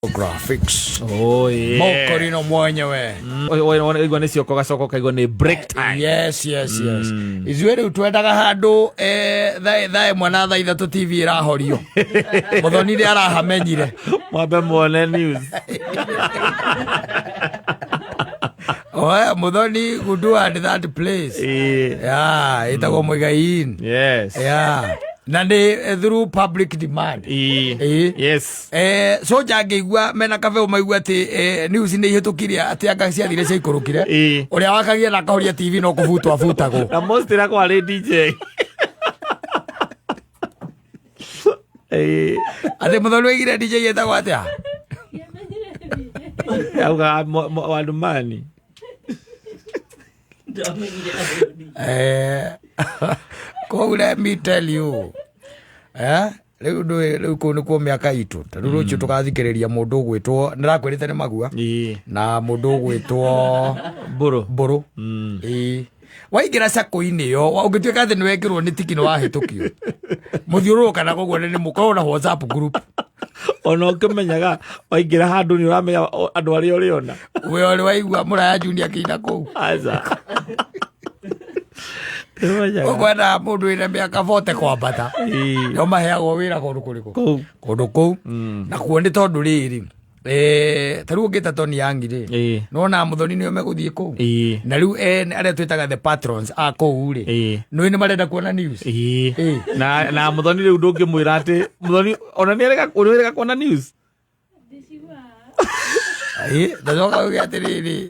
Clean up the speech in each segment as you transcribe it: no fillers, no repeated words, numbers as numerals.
Graphics. Oh, yeah. Mokorino mwenyewe. Igua nä cioko gacoka kaigua nä break time. Yes. Ithuĩ rĩu twendaga handũ thaa 1 na thaa 3 TV ĩrahorio. Mũthoni nĩ arahamenyire. Mwambe muone news. Oe, Mũthoni gundua that place. Yeah, ĩtagwo Muigai Inn. Yeah. Na nĩ through public demand. Yes. Soja angĩigua mena kabe maigua atĩ news nĩ ihĩtũkire atĩ anga ciathire ciaikũrũkire. Ũrĩa wakagia na akahoria TV no kũbutwo abutagwo. Na most ĩrakwa arĩ DJ. Atĩ Mũthoni oigire DJ ĩtagwo atĩa? Auga Wadumani. Koguo let me tell you. Rĩu ndũĩ rĩu kũu nĩkuo mĩaka itũ. Ta rĩu rũciũ tũgathikĩrĩria mũndũ ũgwĩtwo nĩrakwĩrĩte nĩ magua. Na mũndũ ũgwĩtwo Mbũrũ. Mbũrũ. Waingĩra cako-inĩ ĩyo ũngĩtuĩka atĩ nĩwekĩrwo nĩ tiki nĩwahĩtũkio. Mũthiũrũrũkana koguo nĩ mũkorwo na WhatsApp group. Ona ũkĩmenyaga waingĩra handũ nĩ ũramenya andũ arĩa ũrĩona. We ũrĩ waigua Mũraya Junior akĩina kũu. Aca. Nĩũmenyaga. Ũkwenda mũndũ wĩna mĩaka 40 kwambata. Nĩo maheagwo wĩra kũndũ kũrĩkũ? Kũu. Kũndũ kũu. Nakuo nĩ tondũ rĩrĩ, ta rĩu ũngĩta Tony Young rĩ, nĩwona Mũthoni nĩo megũthiĩ kũu. Na rĩu arĩa twĩtaga the patrons a kũu rĩ, nĩũĩ nĩ marenda kuona news. Na Mũthoni rĩu ndũngĩmwĩra atĩ Mũthoni ona nĩerega kuona news. Ndacoka uge atĩrĩrĩ,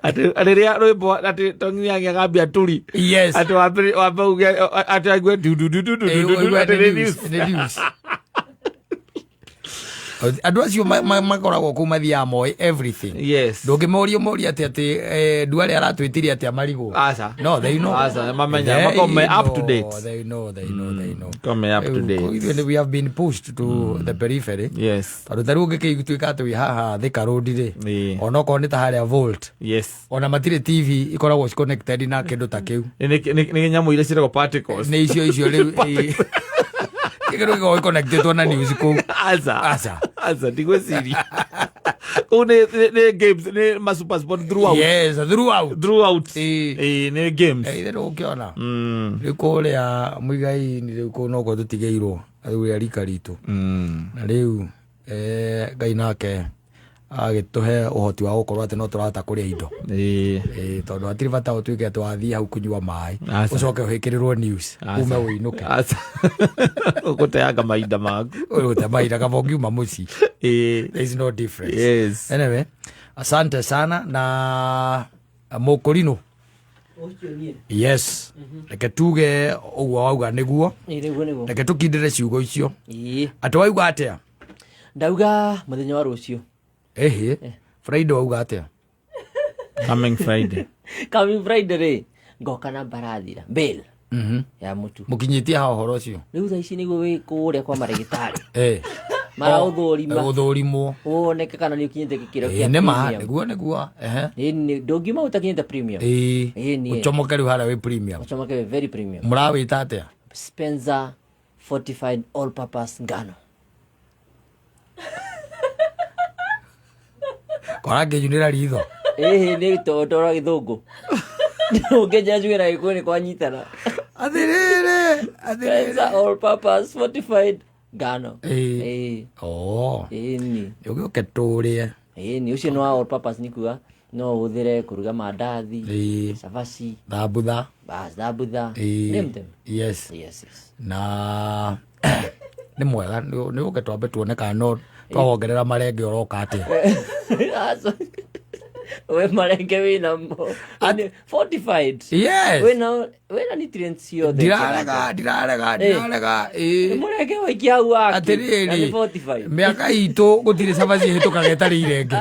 Atĩ rĩrĩa rwĩmbo atĩ Tony Young agambia turi. Yes. Atĩ wambe uge atĩ aigue du du du du du du du atĩ nĩ news. Nĩ news. Andũ acio makoragwo kũu mathiaga moĩ everything. Yes. Ndũngĩmoria ũmorie atĩ atĩ Nduarĩ aratwĩtirie atĩa marigũ. Aca. No, they know. Aca, mamenya, They makorwo me up to know, date. They know, they know, they know. Makorwo me up to Rĩu, date. ithuĩ we have been pushed to the periphery. Yes. Tondũ ta rĩu ũngĩkĩtuĩka atĩ wĩ haha Thika Road rĩ, onokorwo nĩ ta harĩa Volt. Yes. Ona matirĩ TV ikoragwo connected na kĩndũ ta kĩu. Nĩ nyamũ iria ciĩtagwo particles. Nĩ icio icio rĩu. Kĩndũ gĩkoragwo connected na news kũu. Aca. Aca. Aca, ndigwĩciria. Kũu nĩ games, nĩ ma super sport throughout. Yes, throughout. Throughout. Nĩ games. Ithe ndũgũkĩona. Rĩu kũrĩa Muigai-inĩ rĩu kũu nokuo tũtigĩirwo rĩu rika ritũ. Na rĩu Ngai nake agĩtũhe ũhoti wa gũkorwo atĩ no tũrahota kũrĩa indo. Tondũ hatirĩ bata ũtuĩke atĩ wathiĩ hau kũnyua maĩ, ũcoke ũhĩkĩrĩrwo news, ume ũinũke. Aca. Ũgũteanga mahinda maku. Ũgũte mahinda kaba ũngiuma mũciĩ. There is no difference. Yes. Anyway, asante sana na Mũkũrinũ. Yes. Reke tuge ũguo wauga nĩguo. Nĩguo nĩguo. Reke tũkindĩre ciugo icio. Atĩ wauga atĩa? Ndauga mũthenya wa rũciũ. Ĩhĩ. Friday wauga atĩa? Coming Friday. Coming Friday rĩ, ngoka na mbarathira. Bail. Ya mũtu. Mũkinyĩtie ha ũhoro ũcio? Rĩu thaa ici nĩguo wĩ kũrĩa kwa marĩgĩtarĩ. Maraũthũrima. Gũthũrimwo. Woneke kana nĩ ũkinyĩte gĩkĩro kĩa Nĩ ma, premium. nĩguo nĩguo. Ndũngiuma ũtakinyĩte premium. Ũcomoke rĩu harĩa wĩ premium. Ũcomoke wĩ very premium. Mũrawĩta atĩa? Spencer Fortified All Purpose Ngano. Kora ngĩnyunĩra ritho. Ĩhĩ nĩ tondora gĩthũngũ. Ũngĩnjĩra njuge na gĩkũyũ nĩ kwanyitana. Atĩrĩrĩ, atĩrĩrĩ. Spencer All Purpose Fortified Ngano. Oh. Ĩni. Ũgĩũke tũrĩe. Ĩni, ũcio nĩ wa all purpose nĩ kuga no ũhũthĩre kũruga mandathi, cabaci, Thambutha. Bas, thambutha. Name them. Yes. Yes, yes. Na nĩ mwega, nĩ ũke twambe tuone kana no twawongerera marenge ũroka atĩa. Aca. We marenge wĩna mo. Fortified. Yes. Wĩna nutrients ciothe. Ndirarega, ndirarega, ndirarega. Mũrenge waikia hau wake. Atĩrĩrĩ, Na nĩ fortified. mĩaka itũ gũtirĩ cabaci ĩhĩtũkaga ĩtarĩ irenge.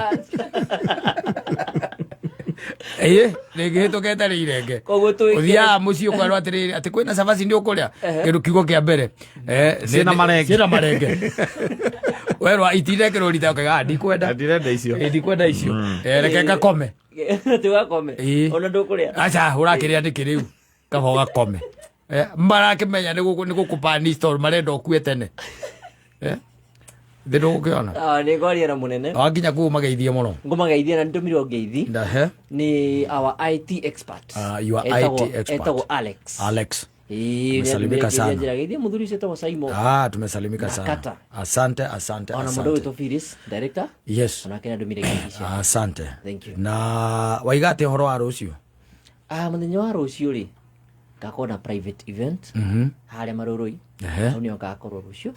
Rĩngĩhĩtũka ĩtarĩ irenge. Koguo twĩke. Ũthiaga mũciĩ ũkerwo atĩrĩrĩ, atĩ kwĩna cabaci nĩ ũkũrĩa. Kĩndũ kiugo kĩa mbere. Ciĩna marenge. Ciĩna marenge. Werwo itinekĩrwo rita ũkaiga, ndikwenda. Ndirenda icio. Ndikwenda icio. Reke ngakome. Atĩ ũgakome. Ona ndũkũrĩa. Aca, ũrakĩrĩa nĩkĩ rĩu? Kaba ũgakome. Marakĩmenya nĩ gũkũpani tondũ marenda ũkue tene. Thĩ ndũgũkĩona. Ah, nĩ ngwaria na mũnene. Wakinya kũu mageithie mũno. Ngũmageithia na ndũmirwo ngeithi. Ndahe. Nĩ our IT expert. Ah, your IT expert. Etagwo Alex. Alex. Ĩĩ, Tumesalimika nĩandũmĩire sana. njĩra geithia mũthuri ũcio etagwo Simon. Ah, tumesalimika Na sana. Kata. Asante, asante, Ona mũndũ asante. ũgwĩtwo Phyllis, director. Yes. Onake nĩandũmĩire ngeithi ciake. Asante. Thank you. Na waiga atĩa ũhoro wa rũciũ? Ah, mũthenya wa rũciũ rĩ ngakorwo na private event harĩa Marũrũi. Ehe. Hau nĩho ngakorwo rũciũ.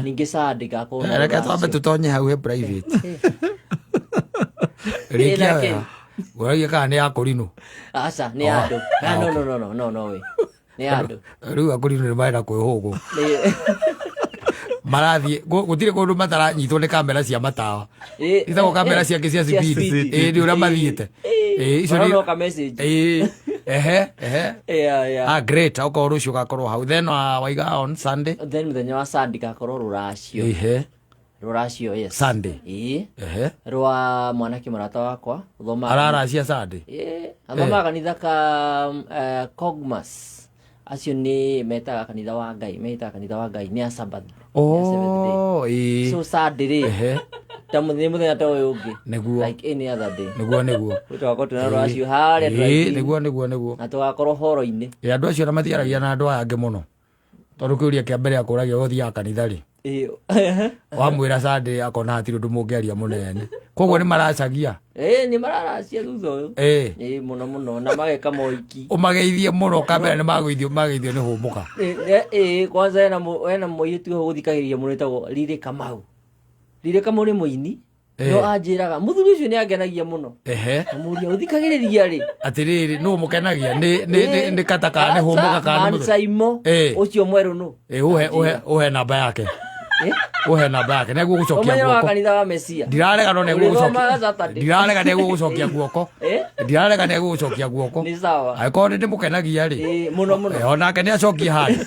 Ningĩ Sunday ngakorwo na Reke twambe rũracio. tũtonye hau he private. Rĩkia Ĩna wega. Ũragia kana nĩ ya kũrinũ. Aca, nĩ ya andũ. Ah, no, no, no, no, no, no way. Nĩ ya andũ. Rĩu akũrinũ nĩ marenda kwĩhũgwo. Nĩ- Marathiĩ gũtirĩ kũndũ mataranyitwo nĩ kamera cia matawa. Itagwo kamera ciake cia Cia speed. speed. Ĩĩ nĩ ũrĩa mathiĩte. Ĩĩ icio nĩ Maronoka message. Ĩĩ. Ehe, ehe. Yeah. Ah, great. Okorwo rũciũ ũgakorwo hau. Then waiga on Sunday. Then mũthenya wa Sunday ngakorwo rũracio. Ehe. Rũracio, yes. Sunday. Ĩĩ. Ehe. Rwa mwanake mũrata wakwa ũthomaga Araracia Sunday. Ĩĩ, athomaga kanitha ka Cogmas. Acio nĩ metaga kanitha wa Ngai, metaga kanitha wa Ngai nĩ a Sabbath. Nĩ a seventh day. Oh, ĩĩ. So Sunday rĩ, Ehe. ta mũthenya mũthenya ta ũyũ ũngĩ. Nĩguo. Like any other day. Nĩguo nĩguo. Tũgakorwo twĩna rũracio harĩa Ĩĩ, drive-in, nĩguo nĩguo nĩguo. na tũgakorwo horo-inĩ. Ĩ, andũ acio na matiaragia na andũ aya angĩ mũno. Tondũ kĩũria kĩa mbere akũragia ũthiaga kanitha rĩ. Ĩĩ. Wamwĩra Sunday akona hatirĩ ũndũ mũngĩaria mũnene. Koguo nĩ maracagia. Ĩĩ, nĩ mararacia thutha ũyũ. Ĩĩ. Ĩĩ, mũno mũno na mageka mohiki. Ũmageithie mũno kamera nĩ magũithio mageithio nĩ hũmũka. Ĩĩ, ĩĩ, kwanza hena hena mũirĩtu ũyũ ũthikagĩrĩria mũno wĩtagwo Lily Kamau. Lily Kamau nĩ mũini. Ĩĩ. No anjĩraga mũthuri ũcio nĩ angenagia mũno. Ehe. Ngamũria ũthikagĩrĩria rĩ? Atĩrĩrĩ, nũ mũkenagia? Nĩ nĩ nĩ nĩ kata kana nĩ hũmũka kana nĩ Man mũthuri? Saimo Ĩĩ. ũcio mwerũ nũ? Ĩ, ũhe ũhe ũhe namba yake. Ĩ? Ũhe namba yake. Nĩguo gũcokia Ũmenye wa guoko. kanitha wa Mesia. Ndirarega no nĩguo Ũrĩthomaga gũcokia. Saturday. Ndirarega nĩguo gũcokia guoko. Ĩ? Ndirarega nĩguo gũcokia guoko. Nĩ sawa. Angĩkorwo nĩ ndĩmũkenagia rĩ. Ĩĩ, mũno mũno. Eh, onake nĩ acokie handũ.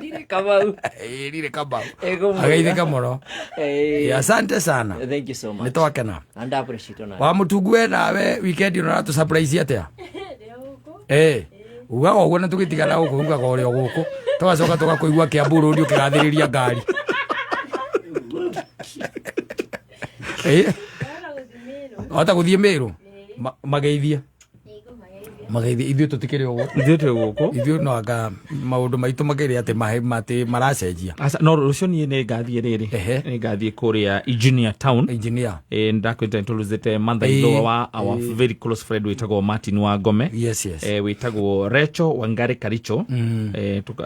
Lily Kamau. Ĩ, Lily Kamau. Ĩkũmwĩra. Ageithĩke mũno. Ĩĩ. Ĩ, asante sana. Thank you so much. Nĩ twakena. And I appreciate ona. Wa mũtungu we nawe weekend ĩno ũratũ surprise atĩa? Ĩ, ugaga ũguo na tũgĩtigana gũkũ ugaga ũrĩ o gũkũ. Tũgacoka tũgakũigua Kiambu Road ũkĩgathĩrĩria ngari. Ĩ, wahota gũthiĩ Mĩrũ? Mageithie. Mageithie ithuĩ tũtikĩrĩ o gũkũ. Ithuĩ twĩ gũkũ. Ithuĩ no anga maũndũ maitũ makĩrĩ atĩ matĩ maracenjia. Aca, no rũciũ niĩ nĩ ngathiĩ rĩrĩ. Ehe. Nĩ ngathiĩ kũrĩa Engineer Town. Engineer. Ĩ, ndakwĩrĩte nĩtũruzĩte mother-in-law wa our very close friend wĩtagwo Martin wa Ngome. Yes, yes. Wĩtagwo Recho Wangari Karicho.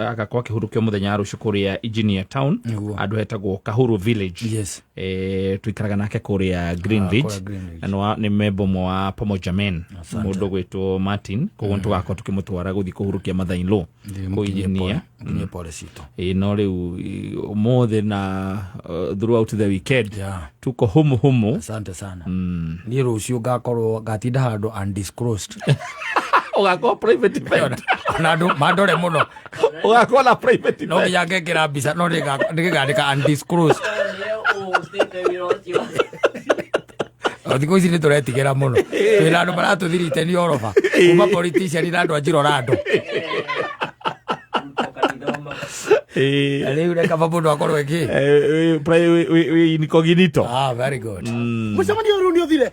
Agakorwo akĩhurũkio mũthenya wa rũciũ kũrĩa Engineer Town. Nĩguo. Andũ hetagwo Kahuru Village. Yes. Tuikaraga nake kũrĩa Green Ridge. Kũrĩa Green Ridge. Na nĩ member ũmwe wa Pamoja Men mũndũ gwĩtwo Martin koguo nĩtũgakorwo tũkĩmũtwara gũthiĩ kũhurũkia mother-in-law kũu Engineer. Nginyie pole citũ. Ĩ, no rĩu ũmũthĩ na throughout the weekend Yeah. tuko humu humu. Asante sana. Niĩ rũciũ ngakorwo ngatinda handũ undisclosed. Ũgakorwo private event. Ona andũ mandore mũno. Ũgakorwo na private No event. nginya ngekĩra mbica no nĩngandĩka undisclosed. O thikũ ici nĩ tũretigĩra mũno. Twĩna andũ maratũthirite nĩ oroba. Kuma politician na andũ a Njirorando. Ĩ, Na rĩu reka mũndũ akorwo ĩkĩ. wĩ incognito. Ah, very good. Mũcemanio rĩu nĩ ũthire.